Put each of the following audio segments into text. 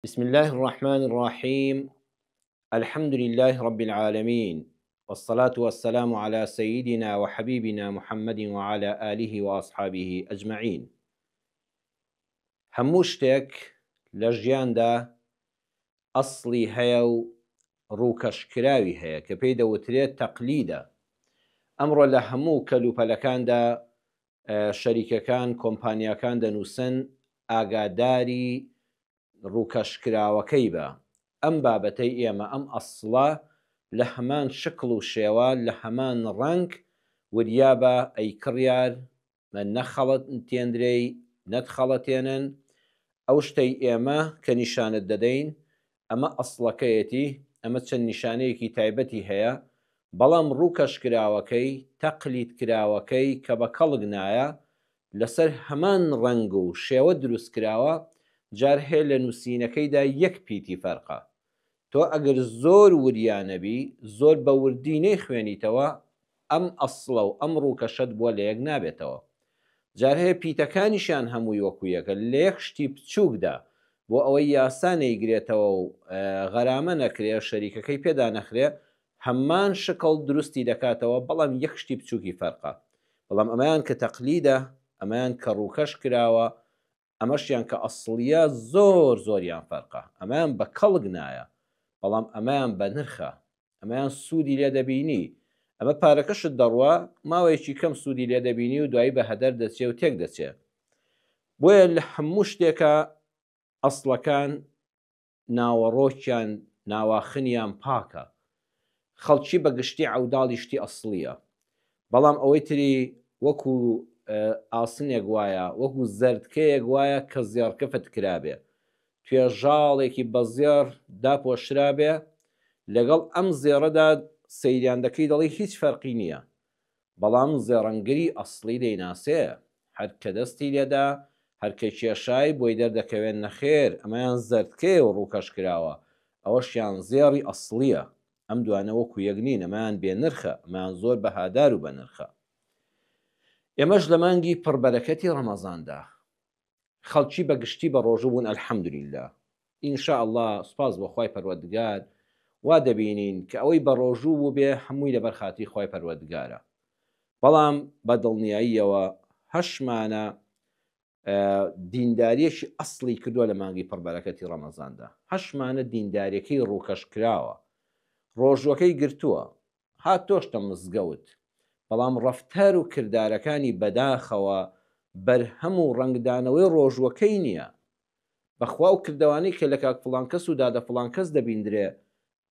بسم اللە الرحمن الرحیم الحمد للە رب العالمین والصلاة والسلام علی سیدنا وحبیبنا محمد وعلی آله وأصحابه اجمعین. هەموو شتێک لە ژیاندا ئەسڵی هەیە و ڕووکەشکراوی هەیە کە پێی دەوترێت تەقلیدە. ئەمڕۆ لە هەموو کەلوپەلەکاندا شەریکەکان، کۆمپانیاکان دەنووسن ئاگاداری ڕووکەشکراوەکەی بە. ئەم بابەتەی ئێمە، ئەم ئەسڵە لە هەمان شکڵ و شێوە، لە هەمان ڕەنگ، وریابە ئەی کڕیار، نەخەڵەتێندرێی، نەتخەڵەتێنن، ئەو شتەی ئێمە کە نیشانت دەدەین، ئەمە ئەسڵەکەیەتی، ئەمە چەند نیشانەیەکی تایبەتی هەیە، بەڵام ڕووکەشکراوەکەی، تەقلیدکراوەکەی کە بە کەڵک نایە، لەسەر هەمان ڕەنگ و شێوە دروست کراوە، جار هەیە لە نووسینەکەیدا یەک پیتی فەرقە. تۆ ئەگەر زۆر وریا نەبی، زۆر بە وردی نەیخوێنیتەوە، ئەم ئەسڵە و ئەم ڕووکەشەت بۆ لە یەک نابێتەوە. جار هەیە پیتەکانیشیان هەمووی وەکو یەکە، لە یەک شتی بچووکدا، بۆ ئەوەی یاسا نەیگرێتەوە و غەرامە نەکرێ، شەریکەکەی پێدا نەخرێ، هەمان شکڵ دروستی دەکاتەوە، بەڵام یەک شتی بچووکی فەرقە. بەڵام ئەمەیان کە تەقلیدە، ئەمەیان کە ڕووکەش کراوە، ئەمەشیان کە ئەسڵیە زۆر زۆریان فەرقە. ئەمەیان بە کەڵک نایە، بەڵام ئەمەیان بە نرخە. ئەمەیان سوودی لێ دەبینی. ئەمە پارەکەشت دەڕوا، ماوەیەکی کەم سوودی لێ دەبینی و دوایی بە هەدەر دەچێ و تێک دەچێ. بۆیە لە هەموو شتێکا ئەسڵەکان ناوەڕۆکیان ناواخنیان پاکە. خەڵکی بە گشتی عەوداڵی شتی ئەسڵییە. بەڵام ئەوەی تری وەکو ئاسنێک وایە، وەکو زەردکەیەک وایە کە زێڕکفت کرابێ. توێژاڵێکی بە زێڕ داپۆشرابێ، لەگەڵ ئەم زێڕەدا سەیریان دەکەی دەڵێی هیچ فەرقی نییە. بەڵام زێڕەنگری ئەسڵی دەیناسێ، هەر کە دەستی لێدا، هەر کە کێشای بۆی دەردەکەوێ نەخێر ئەمەیان زەردکەیە و ڕووکەش کراوە، ئەوەشیان زێڕی ئەسڵییە. ئەم دوانە وەکو یەک نین، ئەمەیان بێ نرخە، ئەمەیان زۆر بەهادار و بەنرخە. ئێمەش لە مانگی پڕ بەرەکەتی ڕەمەزاندا، خەڵکی بە گشتی بە ڕۆژوو بوون الحمدللە ان شاء اللە سوپاس بۆ خوای پەروەردگار وا دەبینین کە ئەوەی بە ڕۆژوو بووبێ هەمووی لەبەر خاتری خوای پەروەردگارە بەڵام بە دڵنیاییەوە هەشمانە دینداریەکی ئەسڵی کردووە لە مانگی پڕبەرەکەتی ڕەمەزاندا هەشمانە دینداریەکەی ڕووکەش کراوە ڕۆژوەکەی گرتووە هاتۆشتە مزگەوت، بەڵام ڕەفتار و کردارەکانی بەداخەوە بەرهەم و ڕەنگدانەوەی ڕۆژووەکەی نییە. بەخوا ئەو کردەوانەی کە لە کاک فڵان کەس و دادە فڵان کەس دەبیندرێ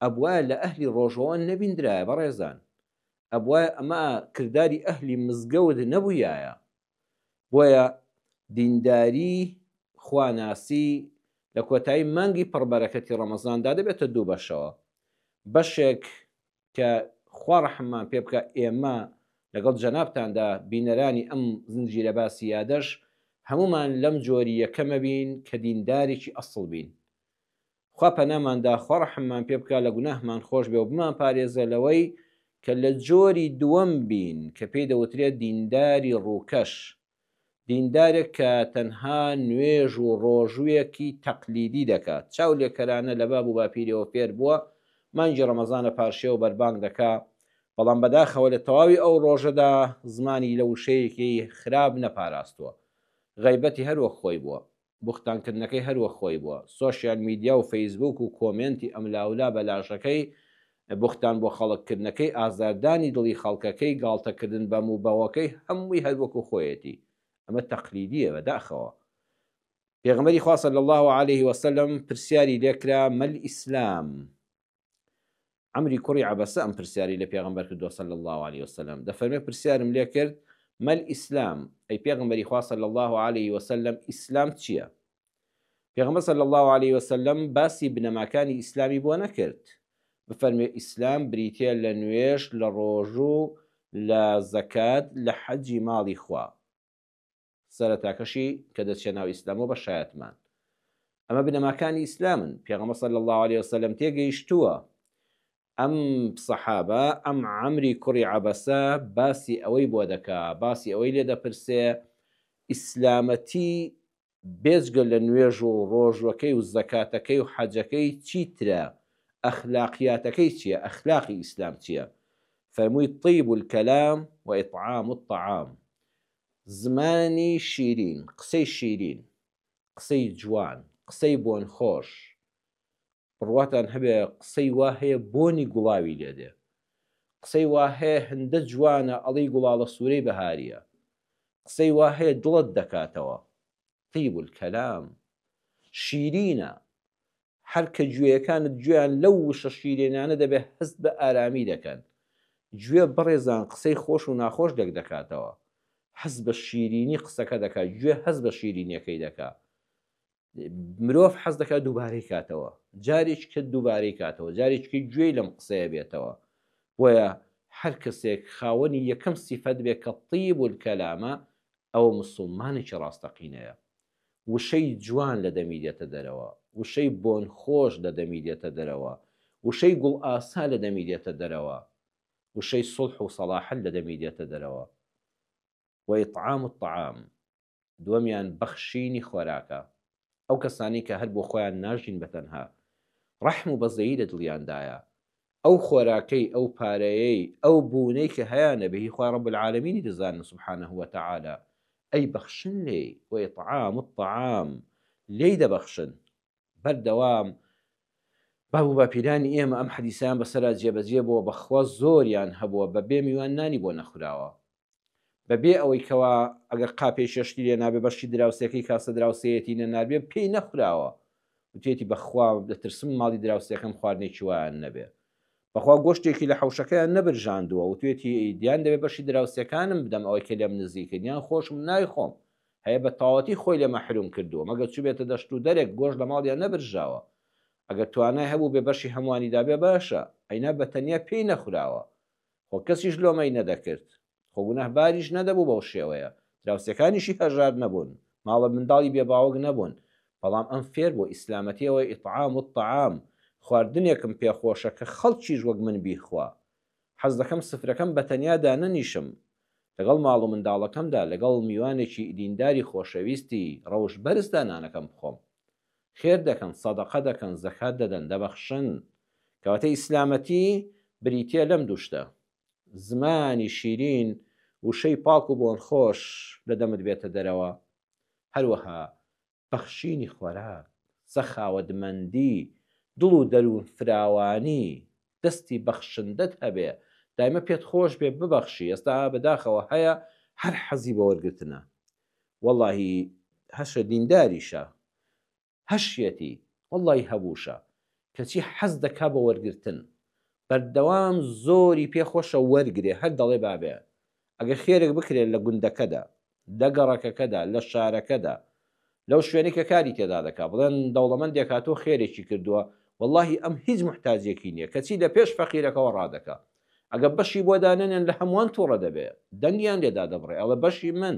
ئەبوایە لە ئەهلی ڕۆژوەوە نەبیندرایە بەڕێزان. ئەبوایە ئەمە کرداری ئەهلی مزگەوت نەبوویایە. بۆیە دینداری خواناسی لە کۆتایی مانگی پڕبەرەکەتی ڕەمەزاندا دەبێتە دوو بەشەوە. بەشێک کە خوا ڕەحممان پێ بکا ئێمە لەگەڵ جەنابتاندا بینەرانی ئەم زنجیرە باسی یادەش هەموومان لەم جۆری یەکەمە بین کە دیندارێکی ئەسڵ بین خوا پەنامان دا خوا ڕەحممان پێ بکا لە گوناهمان خۆش بێ و بمانپارێزێ لەوەی کە لە جۆری دووەم بین کە پێی دەوترێت دینداری ڕووکەش دیندارێک کە تەنها نوێژ و ڕۆژوویەکی تەقلیدی دەکات، چاو لێکەرانە لە باب و باپیریەوە فێر بووە، مانگی ڕەمەزانە پارشێو بەربانگ دەکا، بەڵام بەداخەوە لە تەواوی ئەو ڕۆژەدا زمانی لە وشەیەکی خراپ نەپاراستووە. غەیبەتی هەر وەک خۆی بووە. بوختان کردنەکەی هەر وەک خۆی بووە. سۆشیال میدیا و فەیسبووک و کۆمێنتی ئەملاولا بە لاشەکەی، بوختان بۆ خەڵک کردنەکەی، ئازاردانی دڵی خەڵکەکەی، گاڵتە کردن بەم و بەوەکەی هەمووی هەر وەکو خۆیەتی. ئەمە تەقلیدیە بەداخەوە. پێغەمبەری خوا صلی اللە علیه وسلم پرسیاری لێکرا ما الاسلام؟ عەمری کوڕی عەبەسە ئەم پرسیارەی لە پێغەمبەر کردووە صلی اللە علیە وسلم دەفەرمێ پرسیارم لێ کرد ما الاسلام ئەی پێغەمبەری خوا صلی اللە علیه وسلم ئیسلام چییە؟ پێغەمبەر صلی اللە علیه وسلم باسی بنەماکانی ئیسلامی بۆ نەکرد بفەرمێ ئیسلام بریتیە لە نوێژ لە ڕۆژوو لە زەکات لە حەجی ماڵی خوا سەرەتاکەشی کە دەچیە ناو ئیسلامەوە بە شایەتمان ئەمە بنەماکانی ئیسلامن پێغەمبەر صلی اللە علیه وسلم تێگەیشتووە ئەم سەحابە ئەم عەمری کوڕی عەبەسە باسی ئەوەی بۆ دەکا باسی ئەوەی لێ دەپرسێ ئیسلامەتی. بێجگە لە نوێژ و ڕۆژوەکەی و زەکاتەکەی و حەجەکەی چی ترە؟ ئەخلاقیاتەکەی چیە؟ ئەخلاقی ئیسلام چیە؟ فەرمووی طیب الکلام و اطعام الطعام زمانی شیرین، قسەی شیرین، قسەی جوان، قسەی بۆنخۆش، بڕواتان هەبێ قسەی وا هەیە بۆنی گوڵاوی لێ دێ. قسەی وا هەیە هندە جوانە ئەڵێی گوڵاڵە سوورەی بەهارییە. قسەی وا هەیە دڵت دەکاتەوە. طیب الکلام. شیرینە. هەر کە گوێیەکانت گوێیان لەو وشە شیرێنانە دەبێ هەست بە ئارامی دەکەن. گوێ بەڕێزان قسەی خۆش و ناخۆش لێک دەکاتەوە. هەست بە شیرینی قسەکە دەکا، گوێ هەست بە شیرینیەکەی دەکا. مرۆڤ حەز دەکات دووبارەی کاتەوە جارێکی کە دووبارەی کاتەوە جارێکی کە گوێی لەم قسەیە بێتەوە بۆیە هەر کەسێک خاوەنی یەکەم سیفەت بێ کە طیب الکلامە ئەوە مسوڵمانێکی ڕاستەقینەیە وشەی جوان لە دەمی دێتە دەرەوە وشەی بۆن خۆش لە دەمی دێتە دەرەوە وشەی گوڵ ئاسا لە دەمی دێتە دەرەوە وشەی سوڵح و سەڵاحەت لە دەمی دێتە دەرەوە وإطعام الطعام دووەمیان بەخشینی خۆراکە، ئەو کەسانەی کە هەر بۆ خۆیان ناژین بە تەنها، ڕەحم و بەزەیی لە دڵیاندایە، ئەو خۆراکەی، ئەو پارەیەی، ئەو بوونەی کە هەیانە بە هی خوای رب العالمینی دەزانن سبحانە وتعالی، ئەی بەخشن لێی، وإطعام الطعام، لێی دەبەخشن، بەردەوام باب و باپیرانی ئێمە ئەم حەدیسەیان بەسەرا جێبەجێ بووە، بەخوا زۆریان هەبووە بە بێ میوان نانی بۆ نەخوراوە. بە بێ ئەوەی کەوا ئەگەر قاپێ چێشتی لێ نابێ بەشی دراوسێکەی کاسە دراوسێیەتی نەناربێ پێی نەخوراوە. وتویەتی بەخوا دەترسم ماڵی دراوسێکەم خواردنێکی وایان نەبێ. بەخوا گۆشتێکی لە حەوشەکەیان نەبرژاندووە. وتویەتی یان دەبێ بەشی دراوسێکانم بدەم ئەوەی کە لێم نزیکن یان خۆشم نایخۆم. هەیە بە تەواوەتی خۆی لێ مەحروم کردووە مەگەر چووبێتە دەشت و دەرێک گۆشت لە ماڵیان نەبرژاوە. ئەگەر توانای هەبووبێ بەشی هەمووانی دابێ باشە ئەینا بە تەنیا پێی نەخوراوە. خۆ کەسیش لۆمەی نەدەکرد. خۆ گوناهباریش نەدەبوو بەو شێوەیە. دراوسێکانیشی هەژار نەبوون. ماڵە منداڵی بێ باوک نەبوون. بەڵام ئەم فێر بوو ئیسلامەتی ئەوەی اطعام الطعام خواردنێکم پێ خۆشە کە خەڵکیش وەک من بیخوا. حەز دەکەم سفرەکەم بە تەنیا دانەنیشم. لەگەڵ ماڵ و منداڵەکەمدا، لەگەڵ میوانێکی دینداری خۆشەویستی ڕەوشت بەرزدا نانەکەم بخۆم. خێر دەکەن، سەدەقە دەکەن، زەکات دەدەن، دەبەخشن. کەواتە ئیسلامەتی بریتیە لەم دوو شتە. زمانی شیرین، وشەی پاک و بۆنخۆش لە دەمت بێتە دەرەوە، هەروەها بەخشینی خۆراک، سەخاوەتمەندی، دڵ و دەروون فراوانی، دەستی بەخشندەت هەبێ، دایمە پێت خۆش بێ ببەخشی، ئێستا بەداخەوە هەیە هەر حەزی بە وەرگرتنە، وەڵاهی هەشە دینداریشە هەشیەتی وەڵاهی هەبووشە کەچی حەز دەکا بە وەرگرتن بەردەوام زۆری پێ خۆشە وەرگرێ هەر دەڵێ بابێ ئەگەر خێرێک بکرێ لە گوندەکەدا لە گەڕەکەکەدا لە شارەکەدا لەو شوێنەی کە کاری تێدا دەکا بڵێن دەوڵەمەندێک هاتووە خێرێکی کردووە وەڵاهی ئەم هیچ موحتاجێکی نییە کەچی لە پێش فەقیرەکەوە ڕادەکا ئەگەر بەشی بۆ دانەنێن لە هەمووان توڕە دەبێ دەنگیان لێ دادەبڕێ ئەڵێ بەشی من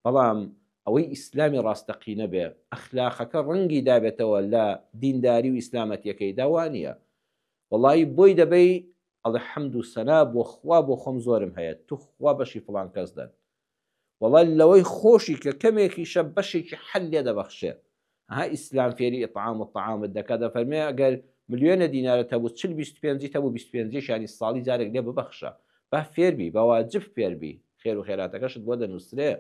بەڵام ئەوەی ئیسلامی ڕاستەقینە بێ ئەخلاقەکە ڕەنگی دابێتەوە لە دینداری و ئیسلامەتیەکەیدا وانیە وەڵایی بۆی دەبەی ئەڵێ حەمد و سەنا بۆ خوا بۆ خۆم زۆرم هەیە توخوا بەشی فڵان کەس دەن وەڵا لەوەی خۆشی کە کەمێکیشە بەشێکی حەل لێ دەبەخشێ ها ئیسلام فێری ئیطعام و طعامت دەکات دەفەرمێ ئەگەر ملیۆنە دینارت هەبوو چل 25 هەبوو 25یشانی ساڵی جارێک لێ ببەخشە با فێربی بە واجب فێربی خێر و خێراتەکەشت بۆ دەنووسرێ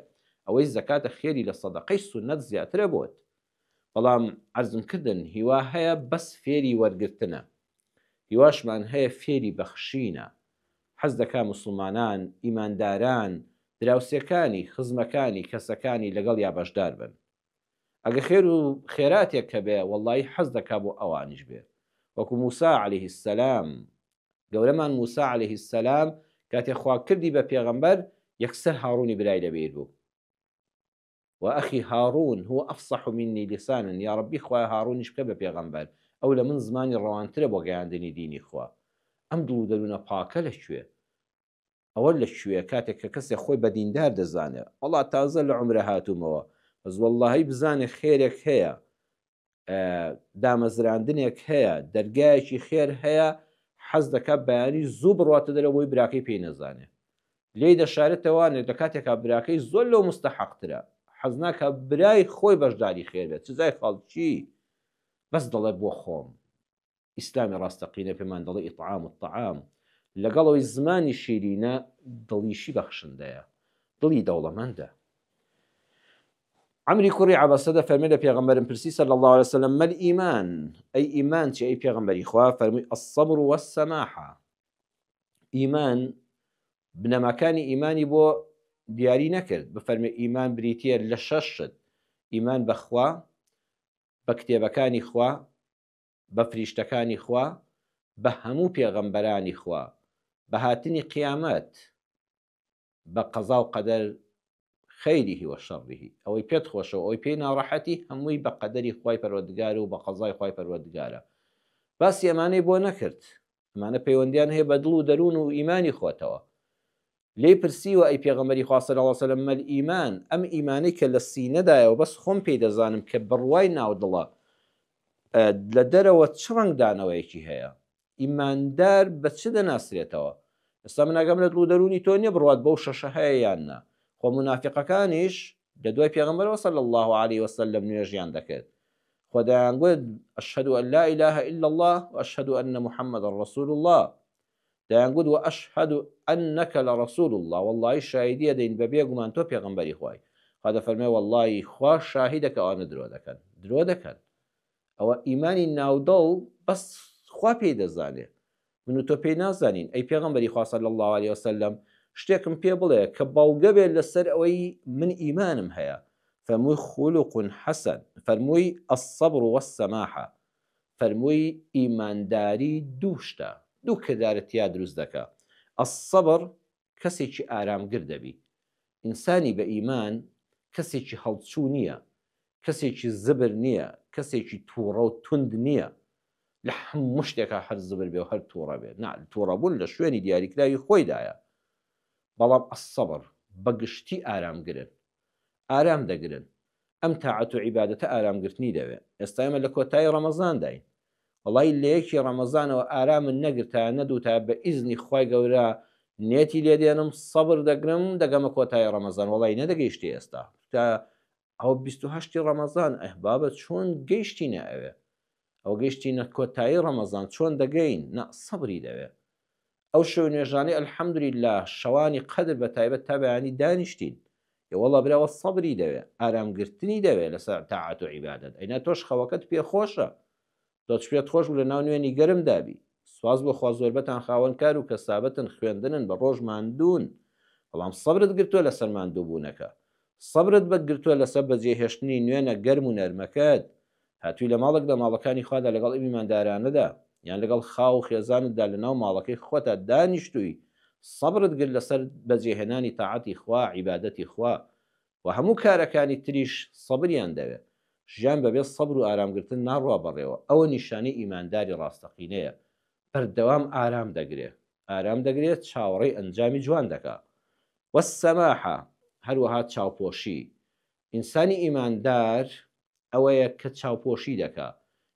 ئەوەی زەکاتە خێری لە سەدەقەی سوننەت زیاترە بۆت بەڵام عەرزم کردن هیوا هەیە بەس فێری وەرگرتنە هیواشمان هەیە فێری بەخشینە حەز دەکا موسڵمانان، ئیمانداران، دراوسێکانی، خزمەکانی، کەسەکانی لەگەڵیا بەشدار بن. ئەگە خێر و خێراتێک هەبێ وەڵڵاهی حەز دەکا بۆ ئەوانیش بێ. وەکو موسا علیه السلام، گەورەمان موسا علیه السلام کاتێ خوا کردی بە پێغەمبەر یەکسەر هاڕونی برای لەبیر بوو. وأخي هارون هو أفصح مني لسانا یاڕەبی خوایە هاڕونیش بکە بە پێغەمبەر ئەو لە من زمانی ڕەوانترە بۆ گەیاندنی دینی خوا ئەم دڵ و دەروونە پاکە لە کوێ ئەوە لە کوێ کاتێک کە کەسێک خۆی بە دیندار دەزانێ وەڵا تازە لە عومرە هاتوومەوە بەس وەڵڵاهی بزانێ خێرێک هەیە دامەزراندنێک هەیە، دەرگایەکی خێر هەیە، حەز دەکات بەیانی زوو بڕواتە دەرەوە بۆی براکەی پێی نەزانێ. لێی دەشارێتەوە لە کاتێکا براکەی زۆر لەو مستەحەقترە. حەز ناکا برای خۆی بەشداری خێر بێت، چ جای خەڵکی، بەس دەڵێ بۆ خۆم. ئیسلامی ڕاستەقینە پێمان دەڵێ اطعام الطعام، لەگەڵ ئەوەی زمانی شیرینە دڵیشی بەخشندەیە، دڵی دەوڵەمەندە. عەمری کوڕی عەبەسە دەفەرمێ لە پێغەمبەرم پرسی صلی اللە علیە وسلم ما الایمان، ئەی ئیمان چیە ئەی پێغەمبەری خوا، فەرمووی الصبر والسماحە، ئیمان بنەماکانی ئیمانی بۆ دیاری نەکرد، بفەرمێ ئیمان بریتیە لە شەش شت، ئیمان بە خوا، بە کتێبەکانی خوا، بە فریشتەکانی خوا، بە هەموو پێغەمبەرانی خوا، بە هاتنی قیامەت، بە قەزا و قەدەر خیره و شره، ئەوەی پێت خۆشە و ئەوەی پێی ناڕەحەتی هەمووی بە قەدەری خوای پەروەردگار و بە قەزای خوای پەروەردگارە. باسی ئەمانەی بۆ نەکرد. ئەمانە پەیوەندیان هەیە بە دڵ و دەروون و ئیمانی خۆتەوە. لێی پرسیوە ئەی پێغەمبەری خوا صلی اللە علیە وسلم ما الایمان، ئەم ئیمانەی کە لە سینەدایە و بەس خۆم پێی دەزانم کە بڕوای ناو دڵە لە دەرەوە چ ڕەنگدانەوەیەکی هەیە؟ ئیماندار بە چ دەناسرێتەوە؟ ئێستا من ئاگام لە دڵ و دەروونی تۆ نییە بڕوات بەو شەشە هەیە یان نا. خۆ مونافیقەکانیش لە دوای پێغەمبەرەوە صلی اللە علیە وسلم نوێژیان دەکرد. خۆ دەیانگوت اشهد ان لا اله الا اللە و اشهد ان محمدا رسول اللە. دەیانگوت و اشهد انک لرسول اللە وەڵڵایی شاهیدی ئەدەین بە بێ گومان تۆ پێغەمبەری خوای. خوا دەفەرمێ وەڵڵایی خوا شاهیدە کە ئەوانە درۆ دەکەن. درۆ دەکەن. ئەوە ئیمانی ناودڵ بەس خوا پێی دەزانێ من و تۆ پێی نازانین ئەی پێغەمبەری خوا صلی اللە علیە وسلم شتێکم پێ بڵێ کە بەڵگە بێت لەسەر ئەوەی من ئیمانم هەیە فەرمووی خلق حسن فەرمووی الصبر والسماحە فەرمووی ئیمانداری دوو شتە دوو کردارت تیا دروست دەکا الصبر کەسێکی ئارامگر دەبی. ئینسانی بە ئیمان کەسێکی هەڵچوو نییە، کەسێکی زبر نییە، کەسێکی تووڕە و توند نییە. لە هەموو شتێکا هەر زبر بێ و هەر تووڕە بێ. نا، تووڕەبوون لە شوێنی دیاریکراوی خۆیدایە. بەڵام الصبر، بە گشتی ئارامگرن. ئارام دەگرن. ئەم تاعەت و عیبادەتە ئارامگرتنی دەوێ. ئێستا ئێمە لە کۆتایی ڕەمەزانداین. وەڵایی لە یەکی ڕەمەزانەوە ئارامت نەگرتایە نەدوتایە بە ئیزنی خوای گەورە نێتی لێ دێنم سەبر دەگرم دەگەمە کۆتایی ڕەمەزان وەڵایی نەدەگەیشتی ئێستا تا ئەو 28 ڕەمەزان ئه بابە چۆن گەیشتینە ئەوێ ئەو گەیشتینە کۆتایی ڕەمەزان چۆن دەگەین نا سەبری دەوێ ئەو شەو نوێژانەی الحمدللە شەوانی قەدر بە تایبەت تا بەیانی دانیشتین ئێ وەڵا براوە سەبری دەوێ ئارام گرتنی دەوێ لەسەر تاعەت و عیبادەت ئەینا تۆش خەوەکەت پێ خۆشە تۆش پێت خۆش بوو لەناو نوێنی گەرمدا بی سوپاس بۆ خوا زۆربەتان خاوەن کار و کەسابەتن خوێندنن بە ڕۆژ ماندوون بەڵام سەبرت گرتووە لەسەر ماندووبوونەکە سەبرت بە گرتووە لەسەر بەجێهێشتنی نوێنە گەرم و نەرمەکەت هاتووی لە ماڵێک لە ماڵەکانی خوادا لەگەڵ ئەم ئیماندارانەدا یان لەگەڵ خاو و خێزانتدا لەناو ماڵەکەی خۆتا دانیشتووی سەبرت گرت لەسەر بەجێهێنانی تاعەتی خوا عیبادەتی خوا و هەموو کارەکانی تریش سەبریان دەوێ ژیان بەبێ سەبر و ئارامگرتن ناڕوا بەڕێوە ئەوە نیشانەی ئیمانداری ڕاستەقینەیە بەردەوام ئارام دەگرێ ئارام دەگرێ چاوەڕێی ئەنجامی جوان دەکا والسماحە هەروەها چاوپۆشی ئینسانی ئیماندار ئەوەیە کە چاوپۆشی دەکا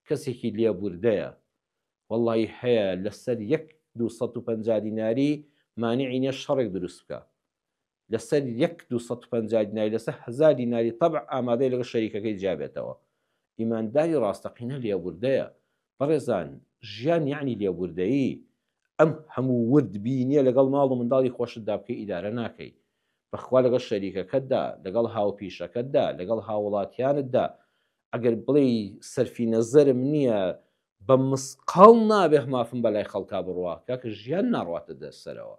کەسێکی لێبوردەیە وەڵی هەیە لەسەر یەک 250 دیناری مانعی نیە شەڕێک دروست بکا لەسەر یەک 250 دیناری لەسەر هەزار دیناری تەبع ئامادەیە لەگەڵ شەریکەکەی جیابێتەوە ئیمانداری ڕاستەقینە لێبوردەیە بەڕێزان ژیان یەعنی لێبوردەیی ئەم هەموو ورد بینیە لەگەڵ ماڵ و منداڵی خۆشتدا بکەی ئیدارە ناکەی بەخوا لەگەڵ شەریکەکەتدا لەگەڵ هاوپیشەکەتدا لەگەڵ هاوڵاتیانتدا ئەگەر بڵێی سەرفی نەزەرم نییە بە مسقاڵ نابێ مافم بەلای خەڵکا بڕوا کاکە ژیان ناڕواتە دەست سەرەوە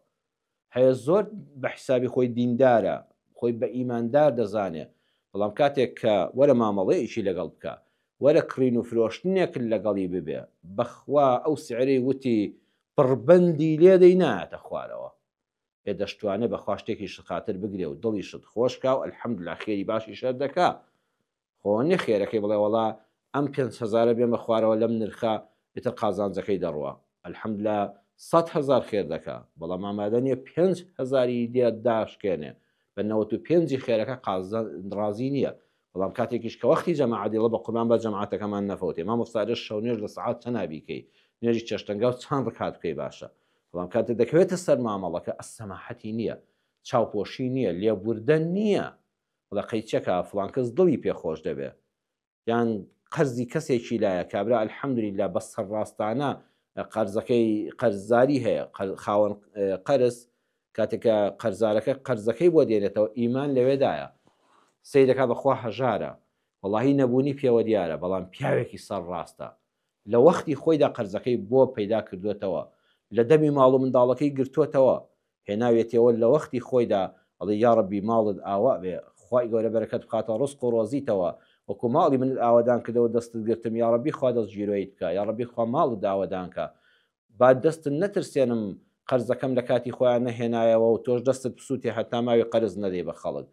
هەیە زۆر بە حیسابی خۆی دیندارە خۆی بە ئیماندار دەزانێ بەڵام کاتێک کە وەرە مامەڵەیەکی لەگەڵ بکە وەرە کڕین و فرۆشتنێکت لەگەڵی ببێ بەخوا ئەو سعرەی وتی پڕبەندی لێدەی نایەتە خوارەوە ئێ دەشتوانێ بەخوا شتێکیشت خاتر بگرێ و دڵیشت خۆش کا و الحمدللە خێری باشیش هەر دەکا خۆ نیە خێرەکەی بڵێ وەڵا ئەم پێنج هەزارە بێمە خوارەوە لەم نرخە ئیتر قازانجەکەی دەڕوا الحمدللە 100 هەزار خێر دەکا بەڵام ئامادە نیە پێنج هەزاری لێ داشکێنێ بە 95ی خێرەکە قازان ڕازی نییە بەڵام کاتێکیش کە وەختی جەماعەت دێڵە بە قوربان با جەماعەتەکەمان نەفەوتێ مامۆستا ئەرێ شەو نوێژ لە سەعات چەنا بیکەی نوێژی چێشتەنگاو چەند ڕکات بکەی باشە بەڵام کاتێ دەکەوێتە سەر مامەڵەکە ئەسەماحەتی نییە چاوپۆشی نییە لێبوردە نییە. بڵێ قەیچەکە فڵان کەس دڵی پێ خۆش دەبێ یان قەرزی کەسێکی لایە کابرا الحمدللە بە سەرڕاستانە قەرزەکەی قەرزاری هەیە خاوەن قەرز کاتێکە قەرزارەکە قەرزەکەی بۆ دێنێتەوە ئیمان لەوێدایە سەیرەکە بەخوا هەژارە وەڵاهی نەبوونی پێوە دیارە بەڵام پیاوێکی سەر ڕاستە لە وەختی خۆیدا قەرزەکەی بۆ پەیدا کردووەتەوە، لە دەمی ماڵ و منداڵەکەی گرتووەتەوە، هێناویەتیەوە لە وەختی خۆیدا، ئەڵێ یاڕەبی ماڵت ئاوا بێ، خوای گەورە بەرەکەت بخاتە ڕزق و ڕۆزیتەوە، وەکو ماڵی منت ئاوەدان کردەوە دەستت گرتم، یاڕەبی خوا دەست گیرۆیت بکا، یاڕەبی خوا ماڵت ئاوەدان کا، با دەستت نەترسێنم قەرزەکەم لە کاتی خۆیا نەهێنایەوە و تۆش دەستت بسووتێ هەتا ماوی قەرز نەدەی بە خەڵک.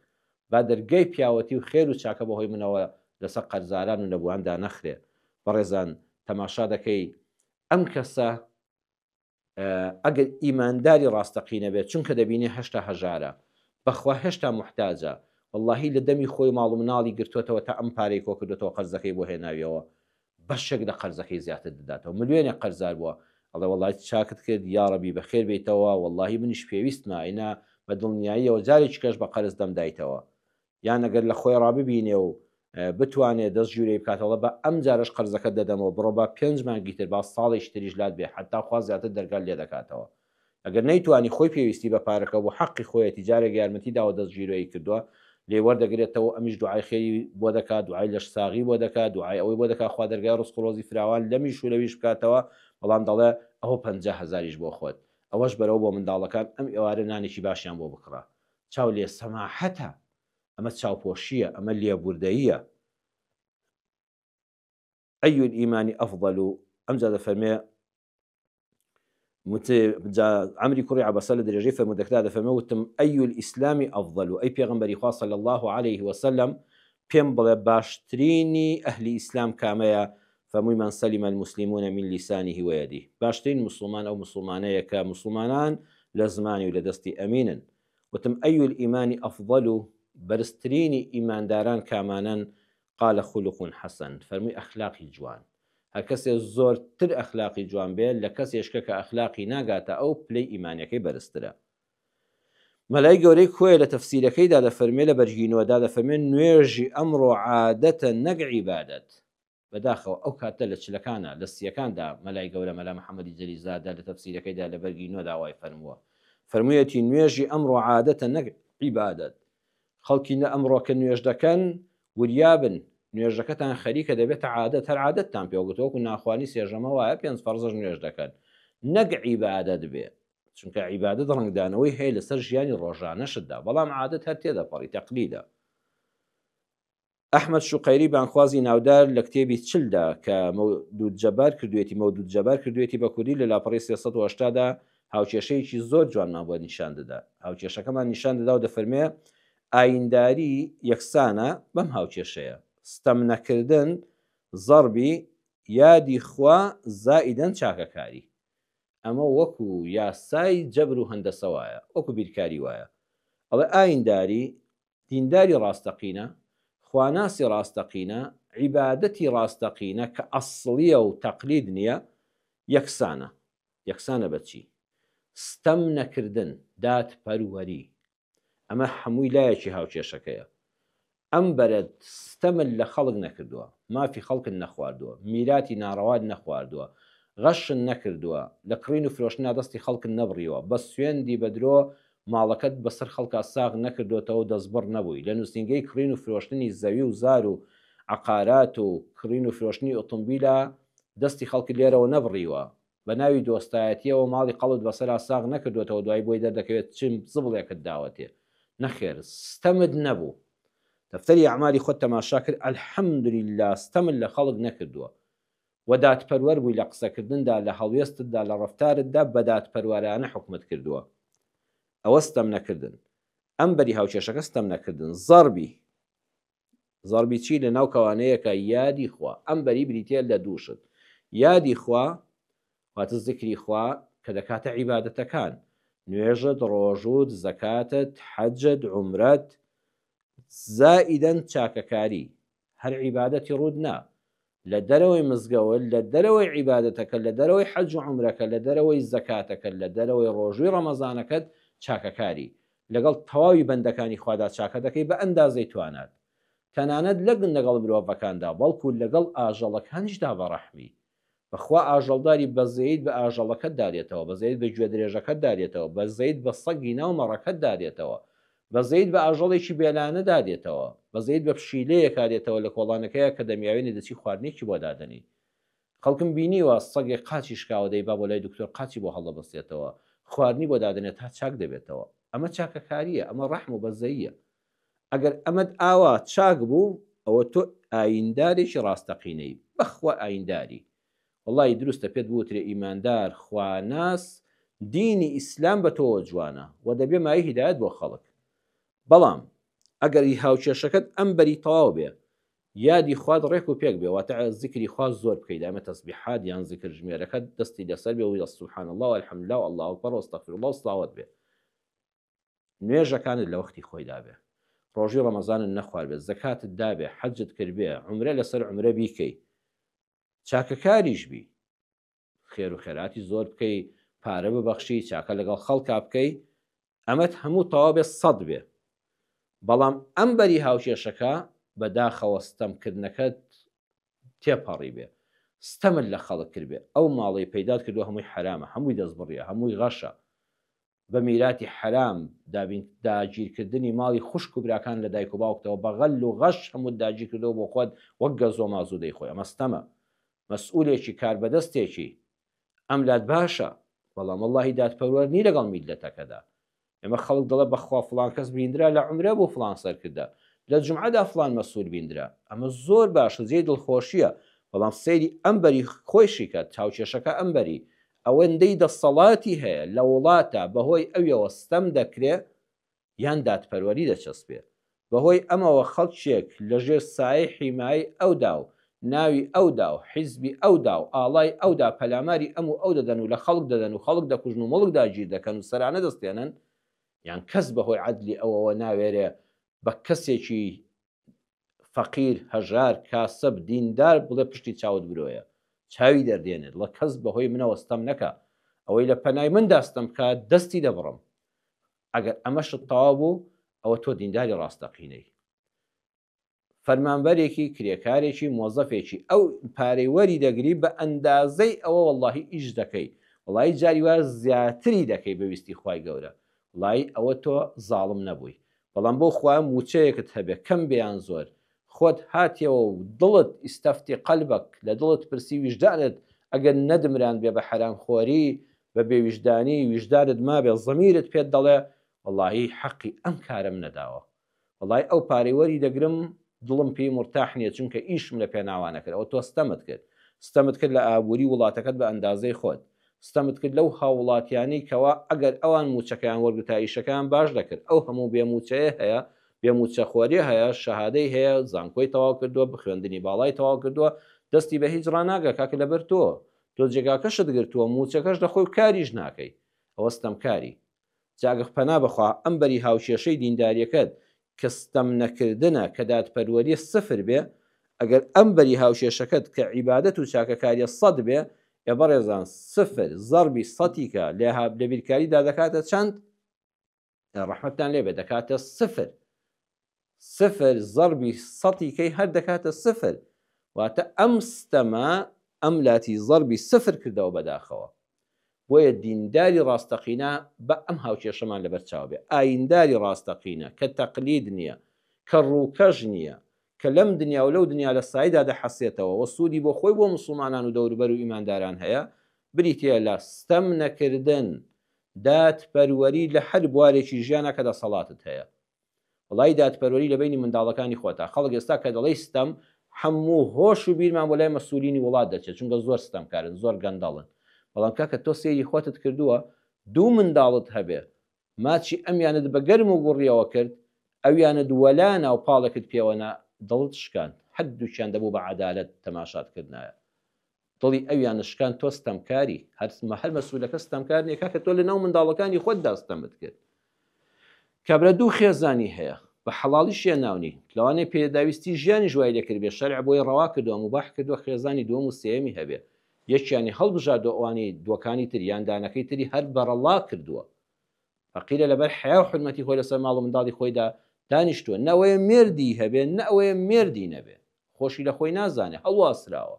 با دەرگای پیاوەتی و خێر و چاکە بەهۆی منەوە لەسەر قەرزاران و نەبووان دانەخرێ. بەڕێزان تەماشا دەکەی ئەم کەسە ئەگەر ئیمانداری ڕاستەقینە بێت چونکە دەبینێ هەشتا هەژارە بەخوا هێشتا موحتاجە وەڵاهی لە دەمی خۆی ماڵ و مناڵی گرتووەتەوە تا ئەم پارەی کۆکردۆتەوە قەرزەکەی بۆ هێناویەوە بەشێک لە قەرزەکەی زیاتر دەداتەوە ملیۆنێک قەرزار بووە ئەڵێ وەڵای چاکت کرد یاڕەبی بەخێر بێیتەوە وەڵاهی منیش پێویستمە ئەینا بە دڵنیاییەوە جارێکی کەش بە قەرز دەمدایتەوە یان ئەگەر لە خۆی ڕاببینێ و بتوانێ دەست ژوورەی بکاتەوە بە ئەم جارەش قەرزەکەت دەدەمەوە بڕۆ با پێنج مانگی تر با ساڵێکی تریش لات بێ حەتا خوا زیاتر دەرگات لێ دەکاتەوە ئەگەر نەیتوانی خۆی پێویستی بە پارەکە بوو حەقی خۆیەتی جارێک یارمەتی داوە دەست گیرۆیی کردووە لێی وەردەگرێتەوە ئەمیش دوعای خێری بۆ دەکات دوعای لەش ساغی بۆ دەکات دوعای ئەوەی بۆ دەکات خوا دەرگای ڕزق و ڕۆزی فراوان لەمیش و لەویش بکاتەوە بەڵام دەڵێ ئەوە 50 هەزاریش بۆ خۆت ئەوەش بەرەوە بۆ منداڵەکان ئەم ئێوارە نانێکی باشیان بۆ بکڕە چاو لێ سەماحەتە ئەمە چاوپۆشییە ئەمە لێبوردەییە أي الإيمان أفضل ئەمجا دەفەرمێ جا عەمری کوڕی عەبەسە لە درێژەی فەرموودەکەدا دەفەرمێ وتم أي الإسلام أفضل ئەی پێغەمبەری خوا صلی الله علیه وسلم پێم بڵێ باشترینی ئەهلی ئیسلام کامەیە فەرمووی من سلم المسلمون من لسانه ويده باشترین مسلمان ئەو مسلمانەیە کە مسلمانان لە زمانی و لە دەستی ئەمینن وتم أي الإيمان أفضل بەرزترینی ئیمانداران کامانەن قال خلق حسن فەرمووی ئەخلاقی جوان هەرکەسێ زۆرتر ئەخلاقی جوان بێ لە کەسێشکە کە ئەخلاقی ناگاتە ئەو پلەی ئیمانیەکەی بەرزترە. مەلای گەورەی کۆیە لە تەفسیرەکەیدا دەفەرموێ لە بەرگی نۆدا دەفەرموێ نوێژی ئەمڕۆ عادەتە نەک عیبادەت. بەداخەوە ئەو کاتە لە چلەکانا لە سیەکاندا مەلای گەورە مەلا محەمەدی جەلیزادە لە تەفسیرەکەیدا لە بەرگی نۆدا وای فەرمووە. فەرموویەتی نوێژی ئەمڕۆ عادەتە نەک عیبادەت. خەڵکینە ئەمڕۆ کە نوێژ دەکەن وریابن نوێژەکەتان خەریکە دەبێتە عادەت هەر عادەتتان پێوە گرتووە وەکو ناخوانی سێژەمە وایە پێنج فەرزەش نوێژ دەکەن نەک عیبادەت بێ چونکە عیبادەت ڕەنگدانەوەی هەیە لەسەر ژیانی ڕۆژانەشتدا بەڵام عادەت هەر تێدەپەڕی تەقلیدە. ئەحمەد شوقەیری بانگخوازی ناودار لە کتێبی چلدا کە مەودود جەبار کردوویەتی مەودود جەبار کردوویەتی بە کوردی لە لاپەڕەی 380 دا هاوکێشەیەکی زۆر جوانمان بۆ نیشان دەدا هاوکێشەکەمان نیشان دەدا و دەفەرمێ ئاینداری یەکسانە بەم هاوکێشەیە ستەم نەکردن زەڕبی یادی خوا زائیدەن چاکەکاری ئەمە وەکو یاسای جەبر و هەندەسە وایە وەکو بیرکاری وایە ئەڵێ ئاینداری دینداری ڕاستەقینە، خواناسی ڕاستەقینە، عیبادەتی ڕاستەقینە کە ئەسڵیە و تەقلید نیە، یەکسانە. یەکسانە بە چی؟ ستەم نەکردن، دادپەروەری. ئەمە هەمووی لایەکی هاوکێشەکەیە. ئەم بەرەت ستەمت لە خەڵک نەکردووە، مافی خەڵکت نەخواردووە، میراتی ناڕەوات نەخواردووە، غەشت نەکردووە، لە کڕین و فرۆشتنا دەستی خەڵکت نەبڕیوە، بە سوێندی بە درۆ ماڵەکەت بەسەر خەڵکا ساغ نەکردۆتەوە و دەستبڕ نەبووی، لە نووسینگەی کڕین و فرۆشتنی زەوی و زار و عەقارات و کڕین و فرۆشتنی ئۆتۆمبیلا دەستی خەڵکت لێرەوە نەبڕیوە، بە ناوی دۆستایەتییەوە ماڵی قەڵت بەسەرا ساغ نەکردۆتەوە دوایی بۆی دەردەکەوێت چ زبڵێکت داوەتێ. نەخێر ستەمت نەبوو. دەفتەری ئەعمالی خۆت تەماشا کرد الحمدللە ستەمت لە خەڵک نەکردووە. وە دادپەروەر بووی لە قسەکردندا لە هەڵوێستتدا لە ڕەفتارتدا بە دادپەروەرانە حوکمت کردووە ئەوە ستەم نەکردن ئەم بەری هاوکێشەکە ستەم نەکردن زەڕبی زەڕبی چی لە ناو کەوانەیەکە یادی خوا ئەم بەری بریتە لە دوو شت یادی خوا واتە زکری خوا کە دەکاتە عیبادەتەکان نوێژت ڕۆژوت زەکاتت حەجت عومرەت زائیدەن چاکەکاری هەر عیبادەتی ڕووت نا لە دەرەوەی مزگەوت، لە دەرەوەی عیبادەتەکەت، لە دەرەوەی حەج و عومرەکەت، لە دەرەوەی زەکاتەکەت، لە دەرەوەی ڕۆژووی ڕەمەزانەکەت چاکەکاری. لەگەڵ تەواوی بەندەکانی خوادا چاکە دەکەی بە ئەندازەی توانات. تەنانەت لەک لەگەڵ مرۆڤەکاندا بەڵکو لەگەڵ ئاژەڵەکانیشدا بە ڕەحمی. بەخوا ئاژەڵداری بەزەیت بە ئاژەڵەکەتدا دێتەوە، بەزەیت بە گوێدرێژەکەتدا دێتەوە، بەزەیت بە سەگی ناو مەڕەکەتدا دێتەوە، بەزەیت بە ئاژەڵێکی بێلانەدا دێتەوە، بەزەیت بە پشیلەیەکا دێتەوە لە کۆڵانەکەیا کە دەمیاوێنێ دەچی خواردنێکی بۆ دادەنێی. خەڵکم بینیوە سەگێک قاچی شکاوە دەیبا بۆ لای دکتۆر قاچی بۆ هەڵدەبەستێتەوە خواردنی بۆ دادەنێت تا چاک دەبێتەوە. ئەمە چاکەکارییە، ئەمە ڕەحم و بەزەییە. ئەگەر ئەمەت ئاوا چاک بوو ئەوە تۆ ئایندارێکی ڕاستەقینەی بەخوا ئاینداری وەڵایی دروستە پێت بوترێ ئیماندار خواناس دینی ئیسلام بە تۆوە جوانە وە دەبێ مایەی هیدایەت بۆ خەڵک بەڵام ئەگەر ی هاوکێشەکەت ئەم بەری تەواو بێ یادی خوات ڕێک و پێک بێ واتە زیکری خوا زۆر بکەی دایمە تەسبیحات یان زیکر ژمێرەکەت دەستی لەسەر بێ و سبحان اللە و الحمد لله و اللە اکبر و استغفر اللە و صلوات بێ نوێژەکانت لە وەختی خۆیدا بێ، ڕۆژوی ڕەمەزانت نەخواربێ، زەکاتت دابێ، حەجت کردبێ، عومرە لەسەر عومرە بیکەی، چاکەکاریش بی، خێر و خێراتی زۆر بکەی، پارە ببەخشی، چاکە لەگەڵ خەڵکا بکەی، ئەمەت هەموو تەواو بێ سەد بێ. بەڵام ئەم بەری هاوکێشەکە بەداخەوە ستەمکردنەکەت تێپەڕی بێ، ستەمت لە خەڵک کردبێ، ئەو ماڵەی پەیدات کردووە هەمووی حەرامە، هەمووی دەستبڕیە، هەمووی غەشە، بە میراتی حەرام دابین داگیرکردنی ماڵی خوشک و براکان لە دایک و باوکتەوە بە غەل و غەش هەمووت داگیر کردووە بۆ خۆت وەک گەزۆ مازوو دەیخۆی ئەمە ستەمە مەسئولێکی کاربەدەستێکی ئەم لات باشە بەڵام وەڵاهی دادپەروەر نی لەگەڵ میللەتەکەدا ئێمە خەڵک دەڵێ بەخوا فڵان کەس بیندرا لە عومرە بوو فڵان سەرکردە لە جومعەدا فڵان مەسول بیندرا ئەمە زۆر باشە جێی دڵخۆشیە بەڵام سەیری ئەم بەری خۆیشی کە چاوکێشەکە ئەم بەری ئەوەندەی دەسەڵاتی هەیە لە وڵاتا بەهۆی ئەویەوە ستەم دەکرێ یان دادپەروەری دەچەسپێ. بەهۆی ئەمەوە خەڵکێک لەژێر سایەی حیمایەی ئەودا و ناوی ئەودا و حیزبی ئەودا و ئاڵای ئەودا پەلاماری ئەم و ئەو دەدەن و لە خەڵک دەدەن و خەڵک دەکوژن و موڵک داگیر دەکەن و سەرانە دەستێنن یان کەس بەهۆی عەدلی ئەوەوە ناوێرێ بە کەسێکی فەقیر، هەژار، کاسب، دیندار بڵێ پشتی چاوت برۆیە، چاوی دەردێنێ، دڵە کەس بەهۆی منەوە ستەم نەکا، ئەوەی لە پەنای مندا ستەم بکا دەستی دەبڕم. ئەگەر ئەمەشت تەواو بوو ئەوە تۆ دینداری ڕاستەقینەی. فەرمانبەرێکی، کرێکارێکی، مۆزەفێکی ئەو پارەی وەری دەگری بە ئەندازەی ئەوە وەڵاهی ئیش دەکەی، وەڵاهی جاری وایە زیاتری دەکەی بە ویستی خوای گەورە، وەڵاهی ئەوە تۆ زاڵم نەبووی. بەڵام بۆ خوایە موچەیەکت هەبێ کەم بێ یان زۆر خۆت هاتیەوە و دڵت استفتی قلبک لە دڵت پرسی ویژدانت ئەگەر نەدمران بێ بە حەرام خۆری بە بێ ویژدانی ویژدانت مابێ زەمیرت پێت دەڵێ وەڵاهی حەقی ئەم کارەم نەداوە وەڵای ئەو پارەی وەری دەگرم دڵم پێی مورتاح نیە چونکە ئیشم لە پێناوا نەکرد ئەوە تۆ ستەمت کرد ستەمت کرد لە ئابوری وڵاتەکەت بە ئەندازەی خۆت ستەمت کرد لەو هاووڵاتیانەی کەوا ئەگەر ئەوان مووچەکەیان وەرگرتا ئیشەکەیان باش دەکرد ئەو هەموو بێ مووچەیە هەیە بێ مووچەخۆریە هەیە شەهادەی هەیە زانکۆی تەواو کردووە بخوێندنی باڵای تەواو کردووە دەستی بە هیچ ڕاناگا کاکە لەبەر تۆ تۆ جێگاکەشت گرتووە مووچەکەش دەخۆی و کاریش ناکەی ئەوە ستەمکاری جا گەر پەنا بەخوا ئەم بەری هاوکێشەی دینداریەکەت کە ستەم نەکردنە کە دادپەروەریە سفر بێ، ئەگەر ئەم بەری هاوکێشەکەت کە عیبادەت و چاکەکاریە سەد بێ، ئێ بەڕێزان سفر زەڕبی سەتی کە لە بیرکاریدا دەکاتە چەند؟ ئێ ڕەحمەتتان لێ بێ دەکاتە سفر. سفر زەڕبی سەتی کەی هەر دەکاتە سفر. واتە ئەم ستەمە ئەم لاتی زەڕبی سفر کردەوە بەداخەوە. بۆیە دینداری ڕاستەقینە با ئەم هاوکێشەمان لەبەر چاو بێ، ئاینداری ڕاستەقینە کە تەقلید نییە، کە ڕووکەش نییە، کە لەم دنیا و لەو دنیا لە سایدا دەحەسێتەوە و سوودی بۆ خۆی بۆ موسڵمانان و دەوروبەر و ئیمانداران هەیە، بریتییە لە ستەم نەکردن، دادپەروەری لە هەر بوارێکی ژیانا کە دەسەڵاتت هەیە. وەڵایی دادپەروەری لە بەینی منداڵەکانی خۆتا خەڵک ئێستا کە دەڵێی ستەم هەموو هۆش و بیرمان بۆ لای مەسولینی وڵات دەچێت چونکە زۆر ستەمکارن زۆر گەندەڵن بەڵام کاکە تۆ سەیری خۆتت کردووە دوو منداڵت هەبێ ماچی ئەمیانت بە گەرم و گوڕیەوە کرد ئەویانت وەلا ناو پاڵێکت پێوەنا دڵت شکاند هەردووکیان دەبوو بە عەدالەت تەماشات کردنایە دڵی ئەویانت شکاند تۆ ستەمکاری هەر هەر مەسولەکە ستەمکار نیە کاکە تۆ لەناو منداڵەکانی خۆتدا ستەمت کرد کابرا دوو خێزانی هەیە بە حەڵاڵیشیان ناونی لەوانەیە پێداویستی ژیانیش وای لێکردبێ شەرع بۆی ڕەوا کردووە موباح کردووە خێزانی دووەم و سێیەمی هەبێ یەکیانی هەڵبژاردووە ئەوانی دووەکانی تر یان دانەکەی تری هەر بەڕەڵا کردووە. فەقیرە لەبەر حەیا و حورمەتی خۆی لەسەر ماڵ و منداڵی خۆیدا دانیشتووە، نە ئەوەیە مێردی هەبێ نە ئەوەیە مێردی نەبێ، خۆشی لە خۆی نازانێ، هەڵواسراوە،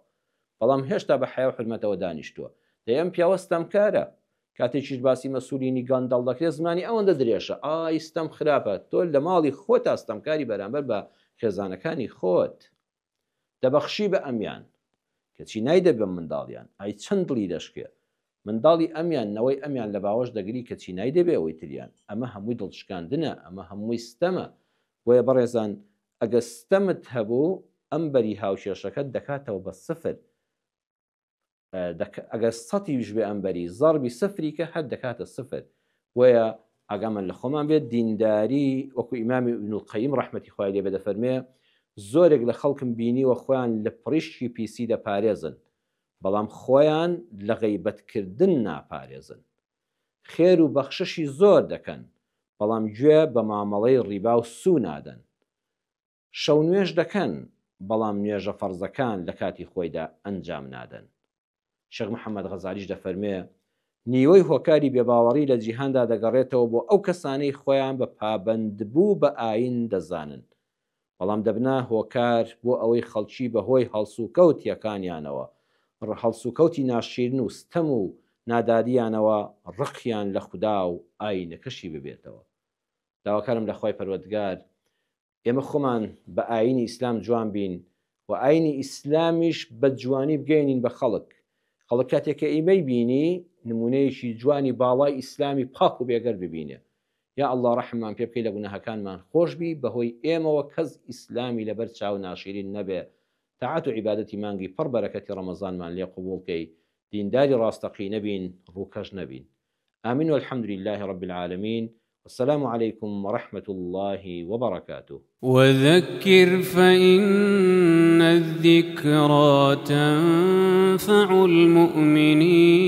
بەڵام هێشتا بە حەیا و حورمەتەوە دانیشتووە. دەی ئەم پیاوە ستەمکارە. کاتێکیش باسی مەسولینی گەندەڵ دەکرێ زمانی ئەوەندە درێژە، ئای ستەم خراپە، تۆ لە ماڵی خۆتا ستەمکاری بەرامبەر بە خێزانەکانی خۆت. دەبەخشی بە ئەمیان کەچی نایدە بە منداڵیان ئای چەند دڵی دەشکێ منداڵی ئەمیان نەوەی ئەمیان لە باوەش دەگری کەچی نایدە بێ ئەوەی تریان ئەمە هەمووی دڵشکاندنە ئەمە هەمووی ستەمە بۆیە بەڕێزان ئەگە ستەمت هەبوو ئەم بەری هاوکێشەکەت دەکاتەوە بە سفر ئەگەر سەتیش بێ ئەمبەری زەڕبی سفری کە هەر دەکاتە سفر بۆیە ئاگامان لە خۆمان بێت دینداری وەکو ئیمامی ابن القیم ڕەحمەتی خوای لێ بێ دەفەرمێ زۆرێک لە خەڵکم بینیوە خۆیان لە پڕیشکی پیسی دەپارێزن بەڵام خۆیان لە غەیبەتکردن ناپارێزن خێر و بەخششی زۆر دەکەن بەڵام گوێ بە مامەڵەی ڕیبا و سوو نادەن شەو نوێژ دەکەن، بەڵام نوێژە فەرزەکان لە کاتی خۆیدا ئەنجام نادەن. شێخ محەمەد غەزالیش دەفەرموێ، نیوەی هۆکاری بێباوەڕی لە جیهاندا دەگەڕێتەوە بۆ ئەو کەسانەی خۆیان بە پابەندبوو بە ئایین دەزانن، بەڵام دەبنە هۆکار بۆ ئەوەی خەڵکی بەهۆی هەڵسوکەوتیەکانیانەوە، هەڵسوکەوتی ناشیرن و ستەم و نادادییانەوە ڕقیان لە خودا و ئایینەکەشی ببێتەوە. داواکارم لە خوای پەروەردگار ئێمە خۆمان بە ئایینی ئیسلام جوان بین و ئایینی ئیسلامیش بە جوانی بگەیەنین بە خەڵک. خەڵک کاتێک کە ئیمەی بینی نموونەیەکی جوانی باڵای ئیسلامی پاک و بێگەرد ببینێ. یا اللە ڕەحممان پێ بکەی لە گوناهەکانمان خۆش بی بەهۆی ئێمەوە کەس ئیسلامی لەبەر چاو ناشیرین نەبێ تاعەت و عیبادەتی مانگی پڕ بەرەکەتی ڕەمەزانمان لێ قبوڵ کەی دینداری ڕاستەقینە بین ڕووکەش نەبین آمین والحمد لله رب العالمین والسلام علیکم ورحمة اللە وبرکاته. وذکر فإن الذکری تنفع المؤمنین.